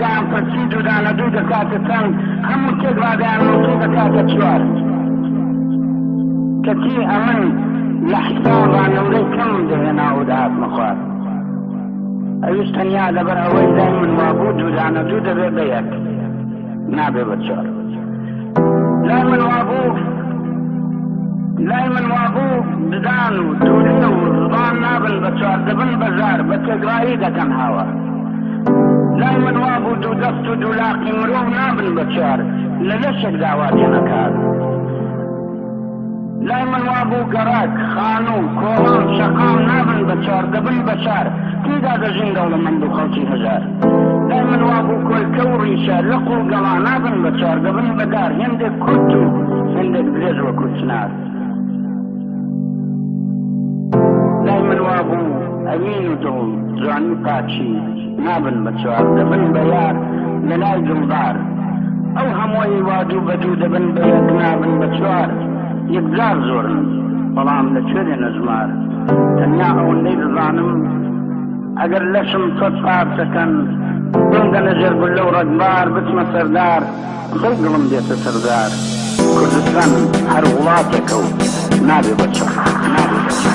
دەیان پرسی دوودانە دوو دەکاتە چەند؟ هەموو تێکڕا دەیان نۆ دەکاتە چوار. کەچی ئەمن لە حسابا نمرەی کەمم دەهێنا و دەهاتمە خوار. ئەویش تەنیا لەبەر ئەوەی لای من وابوو دوودانە دوو دەبێ بە یەک، نابێ بە چوار. لای من وابوو لای من وابوو ددان و دوولێ و زبان نابن بە چوار، دەبن بە زار، بە تێکڕایی دەکەن هاوار. لای من وابوو دوو دەست و دوو لاقی مرۆڤ نابن بە چوار، لە لەشێکدا وا دێنە کار. لای من وابوو گەڕەک، خانوو، کۆڵان، شەقام نابن بە چوار، دەبن بە شار، تێیدا دەژین دەوڵەمەند و خەڵکی هەژار. لای من وابوو کۆلکە و ڕیشە، لق و گەڵا نابن بە چوار، دەبن بە دار، هێندێک کورت و هێندێک درێژ وەکوو چنار. لای من وابوو ئەوین و دڵ، جوانی و پاکی نابن بە چوار، دەبن بە یار لە لای دڵدار. ئەو هەمووەی وا دوو بە دوو دەبن بە یەک نابن بە چوار، یەکجار زۆرن، بەڵام لە کوێ دێنە ژمار؟ تەنیا ئەوەندەی دەزانم ئەگەر لەشم سەد پارچە کەن، بمدەنە ژێر گوللە و ڕەگبار، بچمە سەر دار، خۆی دڵم دێتە سەر زار. کوردستان هەر وڵاتێکە و نابێ بە چڕ، نابێ بە چڕ.